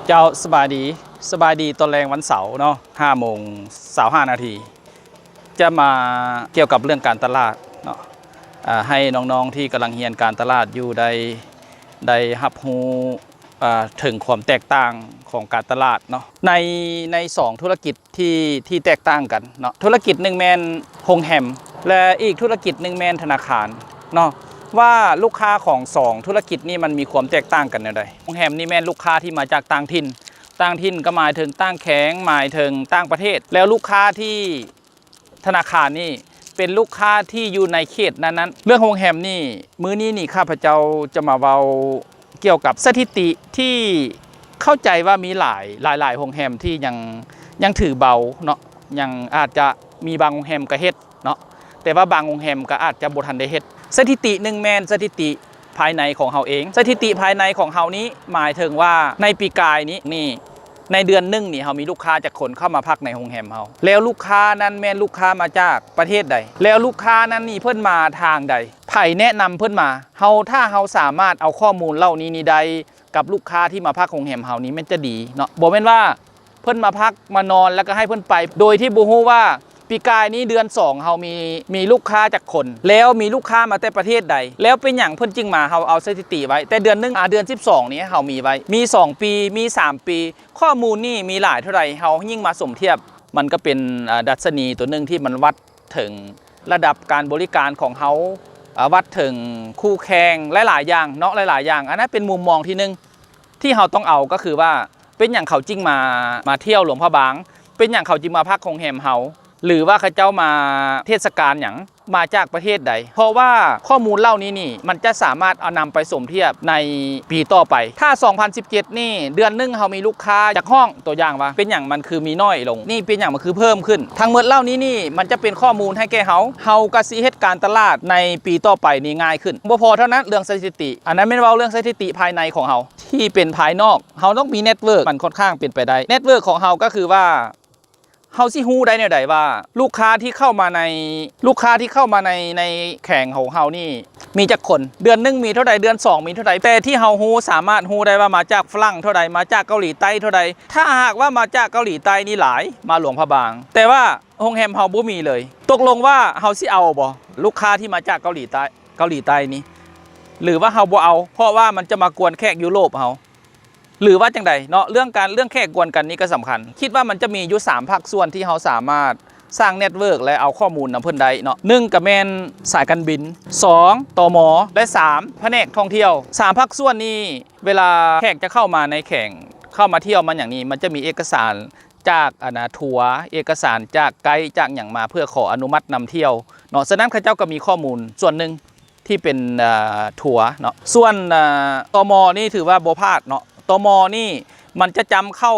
ເຈົ້າ ສະບາຍດີ ສະບາຍດີຕອນແລງວັນເສົາເນາະ ຫ້າໂມງຊາວຫ້ານາທີ ຈະມາກ່ຽວກັບເລື່ອງການຕະຫຼາດເນາະ ອາ ໃຫ້ນ້ອງໆທີ່ກຳລັງຮຽນການຕະຫຼາດຢູ່ໄດ້ ໄດ້ຮັບຮູ້ ອາ ເຖິງຄວາມແຕກຕ່າງຂອງການຕະຫຼາດເນາະ ໃນ ໃນສອງທຸລະກິດ ທີ່ ທີ່ແຕກຕ່າງກັນເນາະ ທຸລະກິດໜຶ່ງແມ່ນໂຮງແຮມ ແລະ ອີກທຸລະກິດໜຶ່ງແມ່ນທະນາຄານເນາະ ວ່າລູກຄ້າຂອງສອງທຸລະກິດນີ້ມັນມີຄວາມແຕກຕ່າງກັນແນວໃດ? ໂຮງແຮມນີ້ແມ່ນລູກຄ້າທີ່ມາຈາກຕ່າງຖິ່ນ ຕ່າງຖິ່ນກໍໝາຍເຖິງຕ່າງແຂວງ ໝາຍເຖິງຕ່າງປະເທດ ແລ້ວລູກຄ້າທີ່ທະນາຄານນີ້ເປັນລູກຄ້າທີ່ຢູ່ໃນເຂດນັ້ນໆ ເລື່ອງໂຮງແຮມນີ້ ມື້ນີ້ນີ້ຂ້າພະເຈົ້າຈະມາເວົ້າ ກ່ຽວກັບສະຖິຕິທີ່ເຂົ້າໃຈວ່າມີຫຼາຍ ຫຼາຍໆໂຮງແຮມທີ່ຍັງ ຍັງຖືເບົາເນາະ ຍັງອາດຈະມີບາງໂຮງແຮມກໍເຮັດເນາະ ແຕ່ວ່າບາງໂຮງແຮມກໍອາດຈະບໍ່ທັນໄດ້ເຮັດ. ສະຖິຕິໜຶ່ງແມ່ນສະຖິຕິພາຍໃນຂອງເຮົາເອງ. ສະຖິຕິພາຍໃນຂອງເຮົານີ້ໝາຍເຖິງວ່າໃນປີກາຍນີ້ ນີ້ ໃນເດືອນໜຶ່ງນີ້ເຮົາມີລູກຄ້າຈັກຄົນເຂົ້າມາພັກໃນໂຮງແຮມເຮົາ ແລ້ວລູກຄ້ານັ້ນແມ່ນລູກຄ້າມາຈາກປະເທດໃດ ແລ້ວລູກຄ້ານັ້ນນີ້ເພິ່ນມາທາງໃດ ໃຜແນະນຳເພິ່ນມາ ເຮົາ ຖ້າເຮົາສາມາດເອົາຂໍ້ມູນເຫຼົ່ານີ້ນີ້ໄດ້ ກັບລູກຄ້າທີ່ມາພັກໂຮງແຮມເຮົານີ້ແມ່ນຈະດີເນາະ ບໍ່ແມ່ນວ່າເພິ່ນມາພັກມານອນ ແລ້ວກໍໃຫ້ເພິ່ນໄປ ໂດຍທີ່ບໍ່ຮູ້ວ່າປີກາຍນີ້ເດືອນສອງເຮົາມີ ມີລູກຄ້າຈັກຄົນ ແລ້ວມີລູກຄ້າມາແຕ່ປະເທດໃດ ແລ້ວເປັນຫຍັງເພິ່ນຈຶ່ງມາ ເຮົາເອົາສະຖິຕິໄວ້ ແຕ່ເດືອນໜຶ່ງ ອາ ເດືອນສິບສອງນີ້ເຮົາມີໄວ້ ມີສອງປີ ມີສາມປີ ຂໍ້ມູນນີ້ມີຫຼາຍເທົ່າໃດ ເຮົາຍິ່ງມາສົມທຽບ ມັນກໍເປັນ ອາ ດັດຊະນີຕົວໜຶ່ງທີ່ມັນວັດ ເຖິງລະດັບການບໍລິການຂອງເຮົາ ອາ ວັດເຖິງຄູ່ແຂ່ງ ຫຼາຍໆຢ່າງເນາະ ຫຼາຍໆຢ່າງ ອັນນັ້ນເປັນມຸມມອງທີໜຶ່ງທີ່ເຮົາຕ້ອງເອົາ ກໍຄືວ່າເປັນຫຍັງເຂົາຈຶ່ງມາ ມາທ່ຽວຫຼວງພະບາງ ເປັນຫຍັງເຂົາຈຶ່ງມາພັກໂຮງແຮມເຮົາ ຫຼືວ່າເຂົາເຈົ້າມາເທດສະການຫຍັງ ມາຈາກປະເທດໃດ ເພາະວ່າຂໍ້ມູນເຫຼົ່ານີ້ນີ້ ມັນຈະສາມາດເອົານຳໄປສົມທຽບໃນປີຕໍ່ໄປ ຖ້າສອງພັນສິບເຈັດນີ້ ເດືອນໜຶ່ງເຮົາມີລູກຄ້າຈັກຫ້ອງ ຕົວຢ່າງວ່າ ເປັນຫຍັງມັນຄືມີໜ້ອຍລົງ ນີ້ເປັນຫຍັງມັນຄືເພີ່ມຂຶ້ນ ທັງໝົດເຫຼົ່ານີ້ນີ້ ມັນຈະເປັນຂໍ້ມູນໃຫ້ແກ່ເຮົາ ເຮົາກໍຊິເຮັດການຕະຫຼາດໃນປີຕໍ່ໄປນີ້ງ່າຍຂຶ້ນ. ບໍ່ພໍເທົ່ານັ້ນ ເລື່ອງສະຖິຕິ ອັນນັ້ນແມ່ນເວົ້າເລື່ອງສະຖິຕິພາຍໃນຂອງເຮົາ ທີ່ເປັນພາຍນອກ ເຮົາຕ້ອງມີເນັດເວີກ ມັນຄ່ອນຂ້າງເປັນໄປໄດ້ ເນັດເວີກຂອງເຮົາກໍຄືວ່າ ເຮົາຊິຮູ້ໄດ້ແນວໃດວ່າ ລູກຄ້າທີ່ເຂົ້າມາໃນ ລູກຄ້າທີ່ເຂົ້າມາໃນ ໃນແຂວງຂອງເຮົານີ້ມີຈັກຄົນ ເດືອນໜຶ່ງມີເທົ່າໃດ ເດືອນສອງມີເທົ່າໃດ ແຕ່ທີ່ເຮົາຮູ້ ສາມາດຮູ້ໄດ້ວ່າມາຈາກຝຣັ່ງເທົ່າໃດ ມາຈາກເກົາຫຼີໃຕ້ເທົ່າໃດ ຖ້າຫາກວ່າມາຈາກເກົາຫຼີໃຕ້ນີ້ຫຼາຍ ມາຫຼວງພະບາງ ແຕ່ວ່າໂຮງແຮມເຮົາບໍ່ມີເລີຍ ຕົກລົງວ່າເຮົາຊິເອົາບໍ່ ລູກຄ້າທີ່ມາຈາກເກົາຫຼີໃຕ້ ເກົາຫຼີໃຕ້ນີ້ ຫຼືວ່າເຮົາບໍ່ເອົາ ເພາະວ່າມັນຈະມາກວນແຂກຢູໂຣບເຮົາ ຫຼືວ່າຈັ່ງໃດເນາະ ເລື່ອງການ ເລື່ອງແຂກກວນກັນນີ້ກໍສຳຄັນ ຄິດວ່າມັນຈະມີຢູ່ສາມພາກສ່ວນທີ່ເຮົາສາມາດສ້າງເນັດເວີກ ແລະ ເອົາຂໍ້ມູນນຳເພິ່ນໄດ້ເນາະ ໜຶ່ງກໍແມ່ນສາຍການບິນ ສອງ ຕມ ແລະ ສາມ ພະແນກທ່ອງທ່ຽວ ສາມພາກສ່ວນນີ້ ເວລາແຂກຈະເຂົ້າມາໃນແຂວງ ເຂົ້າມາທ່ຽວມາຫຍັງນີ້ ມັນຈະມີເອກະສານຈາກ ອັນນາ ທົວ ເອກະສານຈາກໄກດ໌ ຈາກຫຍັງມາ ເພື່ອຂໍອະນຸມັດນຳທ່ຽວເນາະ ສະນັ້ນເຂົາເຈົ້າກໍມີຂໍ້ມູນສ່ວນໜຶ່ງ ທີ່ເປັນ ເອີ ທົວເນາະ ສ່ວນ ເອີ ຕມ ນີ້ຖືວ່າບໍ່ພາດເນາະ ຕມ ນີ້ມັນຈະຈຳເຂົ້າ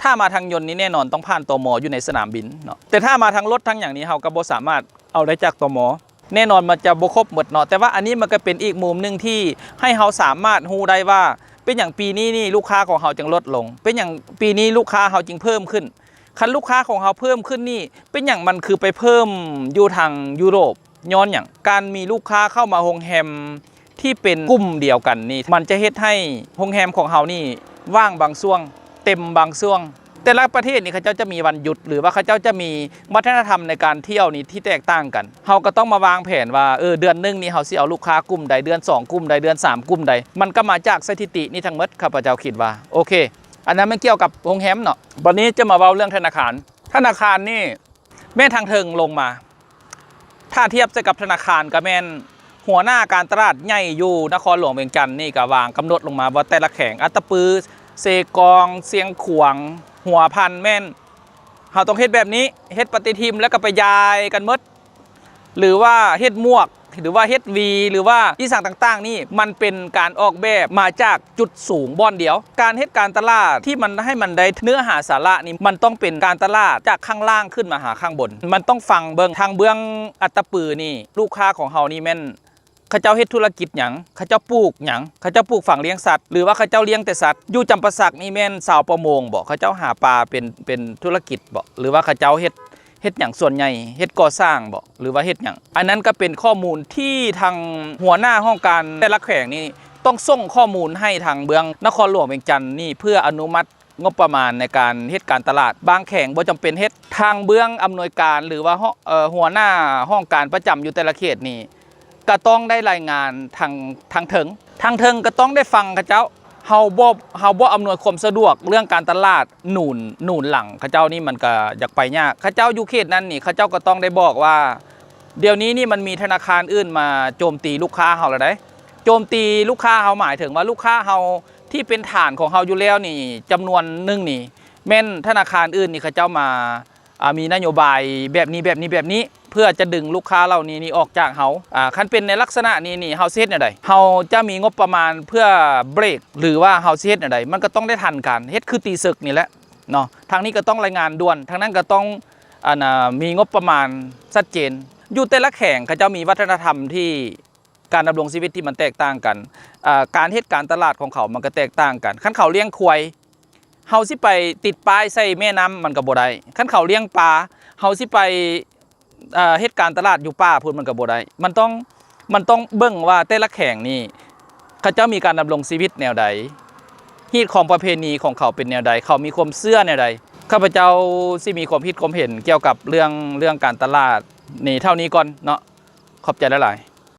ຖ້າມາທາງຍົນນີ້ແນ່ນອນຕ້ອງຜ່ານ ຕມ ຢູ່ໃນສະໜາມບິນເນາະ ແຕ່ຖ້າມາທາງລົດທາງຫຍັງນີ້ ເຮົາກໍບໍ່ສາມາດເອົາໄດ້ຈາກ ຕມ ແນ່ນອນມັນຈະບໍ່ຄົບໝົດເນາະ ແຕ່ວ່າອັນນີ້ມັນກໍເປັນອີກມຸມໜຶ່ງທີ່ໃຫ້ເຮົາສາມາດຮູ້ໄດ້ວ່າ ເປັນຫຍັງປີນີ້ນີ້ລູກຄ້າຂອງເຮົາຈຶ່ງລົດລົງ ເປັນຫຍັງປີນີ້ລູກຄ້າເຮົາຈຶ່ງເພີ່ມຂຶ້ນ ຄັນລູກຄ້າຂອງເຮົາເພີ່ມຂຶ້ນນີ້ ເປັນຫຍັງມັນຄືໄປເພີ່ມຢູ່ທາງຢູໂຣບ ຍ້ອນຫຍັງ? ການມີລູກຄ້າເຂົ້າມາໂຮງແຮມທີ່ເປັນກຸ່ມດຽວກັນນີ້ ມັນຈະເຮັດໃຫ້ໂຮງແຮມຂອງເຮົານີ້ວ່າງບາງຊ່ວງ ເຕັມບາງຊ່ວງ. ແຕ່ລະປະເທດນີ້ເຂົາເຈົ້າຈະມີວັນຢຸດ ຫຼືວ່າເຂົາເຈົ້າຈະມີວັດທະນະທຳໃນການທ່ຽວນີ້ທີ່ແຕກຕ່າງກັນ. ເຮົາກໍຕ້ອງມາວາງແຜນວ່າ ເອີ ເດືອນໜຶ່ງນີ້ເຮົາຊິເອົາລູກຄ້າກຸ່ມໃດ, ເດືອນສອງກຸ່ມໃດ, ເດືອນສາມກຸ່ມໃດ. ມັນກໍມາຈາກສະຖິຕິນີ້ທັງໝົດ, ຂ້າພະເຈົ້າຄິດວ່າ. ໂອເຄ, ອັນນັ້ນແມ່ນກ່ຽວກັບໂຮງແຮມເນາະ. ບັດນີ້ຈະມາເວົ້າເລື່ອງທະນາຄານ. ທະນາຄານນີ້ ແມ່ນທາງເທິງລົງມາ. ຖ້າທຽບໃສ່ກັບທະນາຄານກໍແມ່ນຫົວໜ້າການຕະຫຼາດໃຫຍ່ຢູ່ນະຄອນຫຼວງວຽງຈັນນີ້ ກໍວາງກຳນົດລົງມາວ່າແຕ່ລະແຂວງ ອັດຕະປື, ເຊກອງ, ຊຽງຂວາງ, ຫົວພັນ ແມ່ນເຮົາຕ້ອງເຮັດແບບນີ້, ເຮັດປະຕິທິນແລ້ວກໍໄປຢາຍກັນໝົດ ຫຼືວ່າເຮັດໝວກ ຫຼືວ່າເຮັດຫວີ ຫຼືວ່າອີ່ສັງຕ່າງໆນີ້ ມັນເປັນການອອກແບບມາຈາກຈຸດສູງບ່ອນດຽວ. ການເຮັດການຕະຫຼາດທີ່ມັນ ໃຫ້ມັນໄດ້ເນື້ອຫາສາລະນີ້ ມັນຕ້ອງເປັນການຕະຫຼາດຈາກຂ້າງລ່າງຂຶ້ນມາຫາຂ້າງບົນ. ມັນຕ້ອງຟັງເບິ່ງທາງເບື້ອງອັດຕະປືນີ້ ລູກຄ້າຂອງເຮົານີ້ແມ່ນ ເຂົາເຈົ້າເຮັດທຸລະກິດຫຍັງ? ເຂົາເຈົ້າປູກຫຍັງ? ເຂົາເຈົ້າປູກຝັງລ້ຽງສັດ ຫຼືວ່າເຂົາເຈົ້າລ້ຽງແຕ່ສັດ? ຢູ່ຈຳປາສັກນີ້ແມ່ນຊາວປະມົງບໍ? ເຂົາເຈົ້າຫາປາເປັນ ເປັນທຸລະກິດບໍ? ຫຼືວ່າເຂົາເຈົ້າເຮັດ ເຮັດຫຍັງສ່ວນໃຫຍ່? ເຮັດກໍ່ສ້າງບໍ? ຫຼືວ່າເຮັດຫຍັງ? ອັນນັ້ນກໍເປັນຂໍ້ມູນທີ່ທາງຫົວໜ້າຫ້ອງການແຕ່ລະແຂວງນີ້ ຕ້ອງສົ່ງຂໍ້ມູນໃຫ້ທາງເບື້ອງນະຄອນຫຼວງວຽງຈັນນີ້ ເພື່ອອະນຸມັດງົບປະມານໃນການເຮັດການຕະຫຼາດ. ບາງແຂວງບໍ່ຈຳເປັນເຮັດ, ທາງເບື້ອງອຳນວຍການ ຫຼືວ່າ ເອີ ຫົວໜ້າຫ້ອງການປະຈຳຢູ່ແຕ່ລະເຂດນີ້ ກໍຕ້ອງໄດ້ລາຍງານທາງ ທາງເທິງ, ທາງເທິງກໍຕ້ອງໄດ້ຟັງເຂົາເຈົ້າ. ເຮົາບໍ່ ເຮົາບໍ່ອຳນວຍຄວາມສະດວກເລື່ອງການຕະຫຼາດໜູນ ໜູນຫຼັງເຂົາເຈົ້ານີ້ ມັນກໍຢາກໄປຍາກ. ເຂົາເຈົ້າຢູ່ເຂດນັ້ນນີ້ ເຂົາເຈົ້າກໍຕ້ອງໄດ້ບອກວ່າ ດຽວນີ້ນີ້ມັນມີທະນາຄານອື່ນມາໂຈມຕີລູກຄ້າເຮົາແລ້ວໃດ໋. ໂຈມຕີລູກຄ້າເຮົາ ໝາຍເຖິງວ່າລູກຄ້າເຮົາທີ່ເປັນຖານຂອງເຮົາຢູ່ແລ້ວນີ້ ຈຳນວນໜຶ່ງນີ້ ແມ່ນທະນາຄານອື່ນນີ້ເຂົາເຈົ້າມາ ອ່າ ມີນະໂຍບາຍແບບນີ້ ແບບນີ້ ແບບນີ້ ເພື່ອຈະດຶງລູກຄ້າເຫຼົ່ານີ້ນີ້ອອກຈາກເຮົາ. ອ່າ ຄັນເປັນໃນລັກສະນະນີ້ນີ້ ເຮົາຊິເຮັດແນວໃດ? ເຮົາຈະມີງົບປະມານເພື່ອເບຣກ ຫຼືວ່າເຮົາຊິເຮັດແນວໃດ? ມັນກໍຕ້ອງໄດ້ທັນການ ເຮັດຄືຕີເສິກນີ້ແຫຼະເນາະ. ທາງນີ້ກໍຕ້ອງລາຍງານດ່ວນ, ທາງນັ້ນກໍຕ້ອງ ອັນ ອ່າ ມີງົບປະມານຊັດເຈນ. ຢູ່ແຕ່ລະແຂວງເຂົາເຈົ້າມີວັດທະນະທຳທີ່ ການດຳລົງຊີວິດທີ່ມັນແຕກຕ່າງກັນ. ເອີ ການເຮັດການຕະຫຼາດຂອງເຂົາມັນກໍແຕກຕ່າງກັນ. ຄັນເຂົາລ້ຽງຄວາຍ ເຮົາຊິໄປຕິດປ້າຍໃສ່ແມ່ນ້ຳມັນກໍບໍ່ໄດ້. ຄັນເຂົາລ້ຽງປາ ເຮົາຊິໄປ ເອີ ເຮັດການຕະຫຼາດຢູ່ປ່າພຸ້ນມັນກໍບໍ່ໄດ້. ມັນຕ້ອງ ມັນຕ້ອງເບິ່ງວ່າແຕ່ລະແຂວງນີ້ ເຂົາເຈົ້າມີການດຳລົງຊີວິດແນວໃດ, ຮີດຄອງປະເພນີຂອງເຂົາເປັນແນວໃດ, ເຂົາມີຄວາມເຊື່ອແນວໃດ. ຂ້າພະເຈົ້າຊິມີຄວາມຄິດຄວາມເຫັນກ່ຽວກັບເລື່ອງ ເລື່ອງການຕະຫຼາດນີ້ເທົ່ານີ້ກ່ອນເນາະ. ຂອບໃຈຫຼາຍໆ.